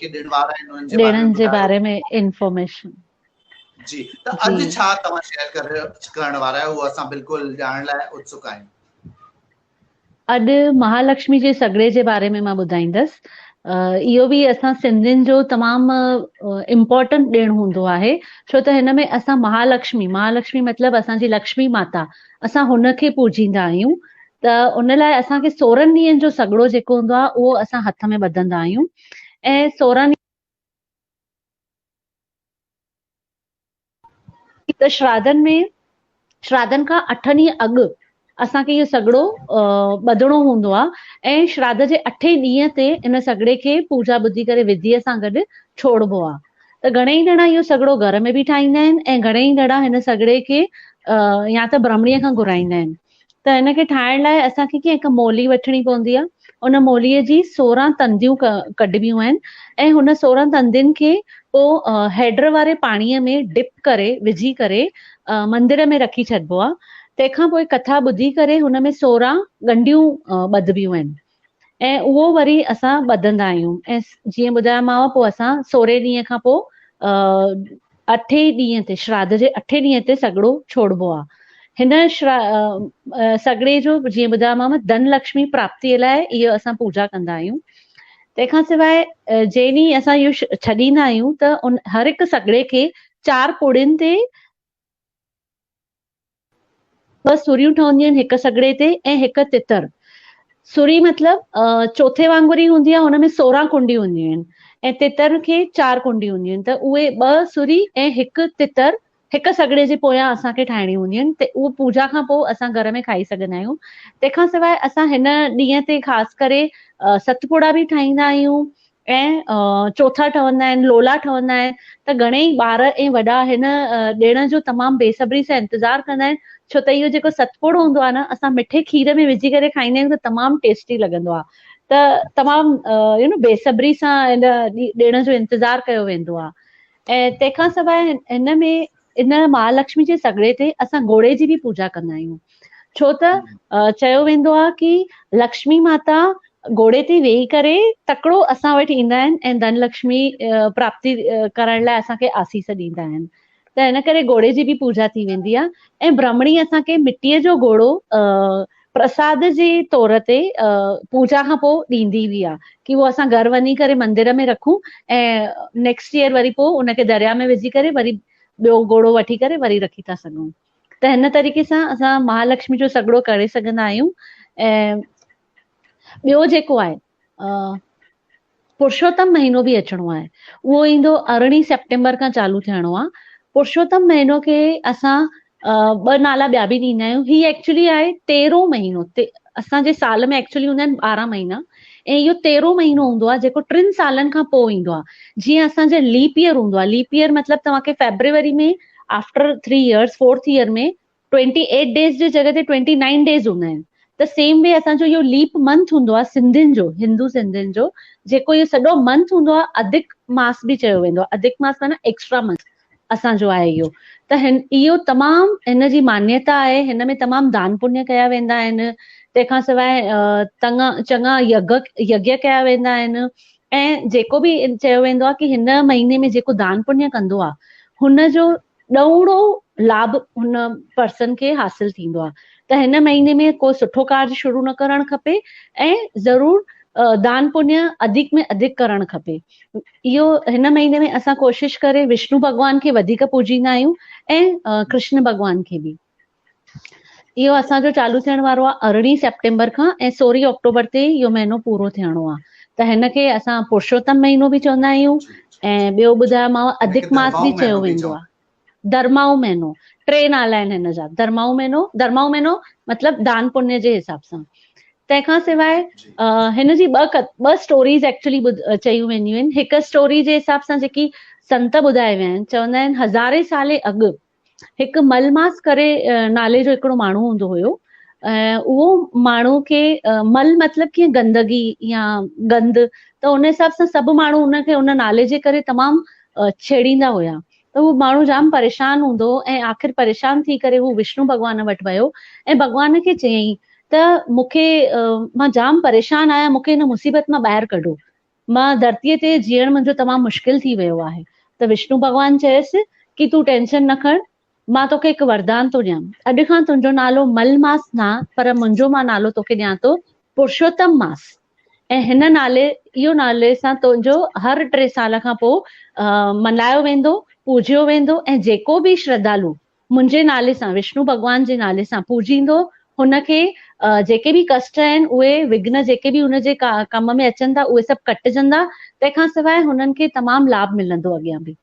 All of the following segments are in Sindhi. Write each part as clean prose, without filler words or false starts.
جيڪي ڏڻ وار آهن انهن جي باري ڏڻن ۾ جي ٻڌايو. باري ۾ انفارميشن. جي ته اڄ ڇا توهان شيئر ڪرڻ وارا آهيو اهو اسان بلڪل ڄاڻڻ لاء اتسڪ آهيون. اڄ مهالڪشمي جي سڳڙي جي باري ۾ مان ٻڌائيندس. اهو به اسان سنڌين جو تمام امپورٽنٽ ڏڻ هوندو آهي ڇو ته هن ۾ اسان مهالڪشمي، مهالڪشمي مطلب اسان جي لڪشمي ماتا، اسان هن کي پوڄيندا آهيون ته ان لاء اسان کي 16 ڏينهن جو سڳڙو جيڪو هوندو آهي اهو اسان هٿ ۾ ٻڌندا آهيون ۽ 16 ته شراڌن ۾ شراڌن کان اٺ ڏينهن اڳ اسان کي اهو سڳڙو ٻڌڻو هوندو آهي ۽ شراڌ جي اٺين ڏينهن تي ان سڳڙي کي پوڄا ٻڌي ڪري وڌيء سان گڏ ڇوڙبو آهي ته گهڻيئي ڄڻا اهو سڳڙو گهر ۾ به ٺاهيندا آهن ۽ گهڻيئي ڄڻا هن سڳڙي کي يا ته برهمڻيء کان گهرائيندا آهن ته هن کي ٺاهڻ لاء اسان کي ڪيئن هڪ مولي وٺڻي پوندي آهي ان موليء جي 16 تنديون ڪڍبيون آهن ۽ هن 16 تندين کي پوء هيڊر واري پاڻيء ۾ ڊپ ڪري وجهي ڪري مندر ۾ رکي ڇڏبو آهي تنهن کان پوء ڪٿا ٻڌي ڪري هن ۾ 16 ڳنڍيون ٻڌبيون آهن ۽ اهو وري اسان ٻڌندا آهيون ۽ جيئن ٻڌايومانو پوء اسان سورهين ڏينهن کان پوء اٺين ڏينهن تي شراڌ جي اٺين ڏينهن تي سڳڙو ڇوڙبو آهي. هن سڳڙي جو جيئن ٻڌايومانو ڌن لڪشمي پراپتيء لاء اهو اسان پوڄا ڪندا آهيون. تنهن کان سواء جنهن ڏينهن اسان اهو ڇڏيندا آهيون ته ان هر هڪ سڳڙي کي چار پوڙين تي ٻه سريون ٺهنديون آهن هڪ سڳڙي تي ۽ هڪ تتر. سري مطلب چوٿي وانگر ئي هوندي آهي هن ۾ 16 ڪنڊيون هونديون آهن ۽ تتر کي چار ڪنڊيون هونديون آهن ته اهي ٻه سري ۽ هڪ تتر هڪ سڳڙي جي پويان اسان کي ٺاهڻيون هونديون آهن ته اهو پوڄا کان پوء اسان گهر ۾ کائي سگهندا آهيون. تنهن کان سواء اسان هن ڏينهن تي خاص ڪري ستپوڙا به ٺاهيندا آهيون ۽ چوٿا ٺهندا آهن، لولا ٺهندا آهن ته گهڻيئي ٻار ۽ وڏا هن ڏڻ جو تمام بي صبري سان انتظار ڪندا آهن ڇو ته اهو جيڪو ستپوڙو هوندو آهي نه اسان مٺي کير ۾ وجهي ڪري کائيندا آهيون ته تمام ٽيسٽي لڳندو آهي ته تمام يو نو بي صبري سان هن ڏڻ جو انتظار ڪيو ويندو آهي ۽ تنهن کان سواء هن ۾ ان مهالڪشمي جي سڳڙي تي اسان گهوڙي جي به پوڄا ڪندا آهيون ڇو ته چيو ويندو آهي ڪي لڪشمي ماتا گهوڙي تي ويهي ڪري تڪڙو اسان وٽ ايندا آهن ۽ ڌن لڪشمي پراپتي ڪرڻ لاء اسان کي آسيس ڏيندا آهن ته ان ڪري گهوڙي جي به پوڄا ٿي ويندي آهي ۽ برهمڻي اسان کي مٽيء جو گهوڙو پرساد جي طور تي پوڄا کان پوء ڏيندي به آهي ڪي اهو اسان گهر وڃي ڪري مندر ۾ رکون ۽ نيڪسٽ ايئر وري پوء ان کي دريا ۾ وجهي ڪري وري ٻيو گهوڙو وٺي ڪري وري رکي ٿا سگهون ته هن طريقي سان اسان مهالڪشمي جو سڳڙو ڪري سگهندا آهيون ۽ ٻيو جيڪو آهي پرشوتم مهينو به اچڻو آهي اهو ايندو 18 سيپٽمبر کان چالو ٿيڻو آهي پرشوتم مهينو کي اسان ٻه نالا ٻيا به ڏيندا آهيون هي ايڪچولي آهي تيرهون مهينو اسان جي سال ۾ ايڪچولي هوندا آهن 12 مهينا ۽ اهو تيرهون مهينو هوندو آهي جيڪو ٽن سالن کان پوء ايندو آهي جيئن اسان جو ليپ ايئر هوندو آهي ليپ ايئر مطلب توهان کي February ۾ after 3 years fourth year ۾ 28 days جي جڳهه تي 29 ڊيز هوندا آهن ته سيم وي اسان جو اهو ليپ منٿ هوندو آهي سنڌين جو هندو سنڌين جو جيڪو اهو سڄو منٿ هوندو آهي اڌڪ ماس به چيو ويندو آهي اڌڪ ماس معنيٰ ايڪسٽرا منٿ اسان جو آهي اهو ته هن اهو تمام هن جي مانيتا آهي هن ۾ تمام دان پڃ ڪيا ويندا آهن تنهن کان سواء تڱا چڱا يگ يگيه ڪيا ويندا آهن ۽ جيڪو به چيو ويندو آهي ڪي هن مهيني ۾ جيڪو دان پڃ ڪندو آهي هن جو ڏهوڻو لاڀ هن پرسن کي حاصل ٿيندو آهي ته هن مهيني ۾ ڪو سٺو ڪارج شروع نه ڪرڻ کپي ۽ ضرور دان پڃ اڌڪ ۾ اڌڪ ڪرڻ کپي. اهو هن مهيني ۾ اسان ڪوشش ڪري وشنو ڀڳوان کي وڌيڪ پوڄيندا آهيون ۽ ڪرشن ڀڳوان کي به. اهو اسان جو چالو ٿيڻ وارو آهي 18 سيپٽمبر کان ۽ 16 آڪٽوبر تي اهو مهينو پورو ٿيڻو آهي ته هن کي اسان پرشوتم مهينو به چوندا آهيون ۽ ٻيو ٻڌايومانو اڌڪ ماس به چيو ويندو آهي ڌرمائو مهينو ٽي نالا آهن هن جا ڌرمائو مهينو ڌرمائو مهينو مطلب دان پڃ جي حساب سان تنهن کان سواء هن جي ٻه ٻه اسٽوريز ايڪچولي چيون وينديون آهن هڪ اسٽوري جي حساب سان جيڪي سنت ٻڌايا ويا آهن چوندا آهن هزارين سالي اڳ هڪ ملماس ڪري نالي جو هڪڙو ماڻهو هوندو هيو ۽ اهو ماڻهو کي مل مطلب ڪيئن گندگي يا گند ته ان حساب سان سڀ ماڻهو ان کي ان نالي جي ڪري تمام ڇيڙيندا هيا ته هو ماڻهو جام پريشان هوندو هو ۽ آخر پريشان ٿي ڪري هو وشنو ڀڳوان وٽ ويو ۽ ڀڳوان کي چيائين ته مون کي مان جام پريشان آهيان مون کي هن مصيبت مان ٻاهر ڪڍو. مان ڌرتيء تي جيئڻ منهنجو تمام مشڪل ٿي ويو آهي. ته وشنو ڀڳوان چيس ڪي تون ٽينشن نه کڻ، مان توکي هڪ وردان ٿو ڏيان. اڄ کان تنهنجو نالو مل ماس نه پر منهنجو مان نالو توکي ڏيان ٿو پرشوتم ماس ۽ هن نالي اهو نالي سان تنهنجو هر ٽي سال کان پوء ملهايو ويندو، پوڄيو ويندو ۽ جيڪو به شرڌالو منهنجي نالي سان وشنو ڀڳوان جي نالي سان پوڄيندو هن کي جيڪي به ڪشٽ آهن اهي وگهن جيڪي به هن جي ڪم ۾ اچن ٿا اهي سڀ ڪٽجندا تنهن کان سواء هنن کي تمام لاڀ ملندو اڳيان به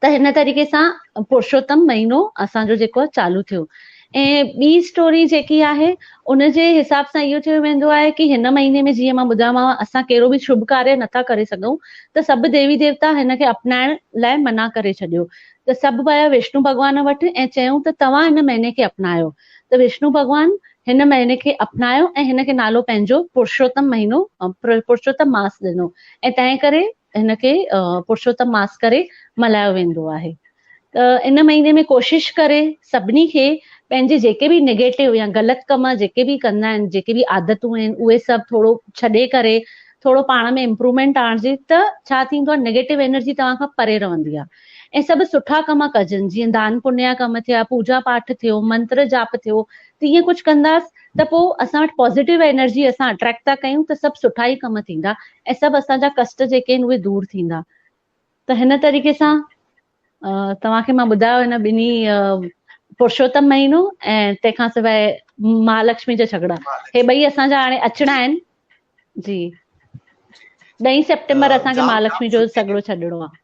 ته هن طريقي سان پرشوتم مهينو اسان جو جيڪو چالو ٿيو ۽ ٻي اسٽوري جيڪي آهي ان جي حساب سان اهو چيو ويندو آهي ڪي هن مهيني ۾ جيئن مان ٻڌايومانو اسان ڪهڙو به شڀ ڪاريه نٿا ڪري سگهون ته سڀ ديوي ديوتا هن کي اپنائڻ لاء منع ڪري ڇڏيو ته سڀ ويا وشنو ڀڳوان وٽ ۽ چيائون ته توهان هن مهيني کي اپنايو ته وشنو ڀڳوان هن مهيني کي اپنايو ۽ هن کي نالو پنهنجو پرشوتم مهينو پرشوتم ماس ڏنو ۽ تنهن ڪري هن کي پرشوتم ماس ڪري ملهايو ويندو آهي ته ان مهيني ۾ ڪوشش ڪري سڀني کي پنهنجي جيڪي به نيگيٽو يا غلط ڪم جيڪي به ڪندا آهن جيڪي به عادتون آهن اهي سڀ ٿورو ڇڏي ڪري ٿورو پاڻ ۾ امپروومينٽ آڻجي ته ڇا ٿيندو آهي نيگيٽو انرجي توهان کان پري رهندي آهي ۽ سڀ سٺا ڪم ڪجن جيئن دان پڃ جا ڪم ٿيا پوڄا پاٺ ٿيو منتر جاپ ٿيو تيئن ڪجهه ڪنداس ته پوء اسان وٽ پازيٽو انرجي اسان اٽريڪٽ ٿا ڪيون ته سڀ سٺا ئي ڪم ٿيندا ۽ سڀ اسان جا ڪشٽ جيڪي آهن اهي دور ٿيندا ته هن طريقي سان توهان کي مان ٻڌايو هن ٻنهي پرشوتم مهينو ۽ تنهن کان سواء مهالڪشمي جا جهڳڙا هي ٻئي اسان جا هاڻي اچڻا آهن جي ڏهين سيپٽمبر اسان کي مهالڪشمي جو سڳڙو ڇڏڻو آهي.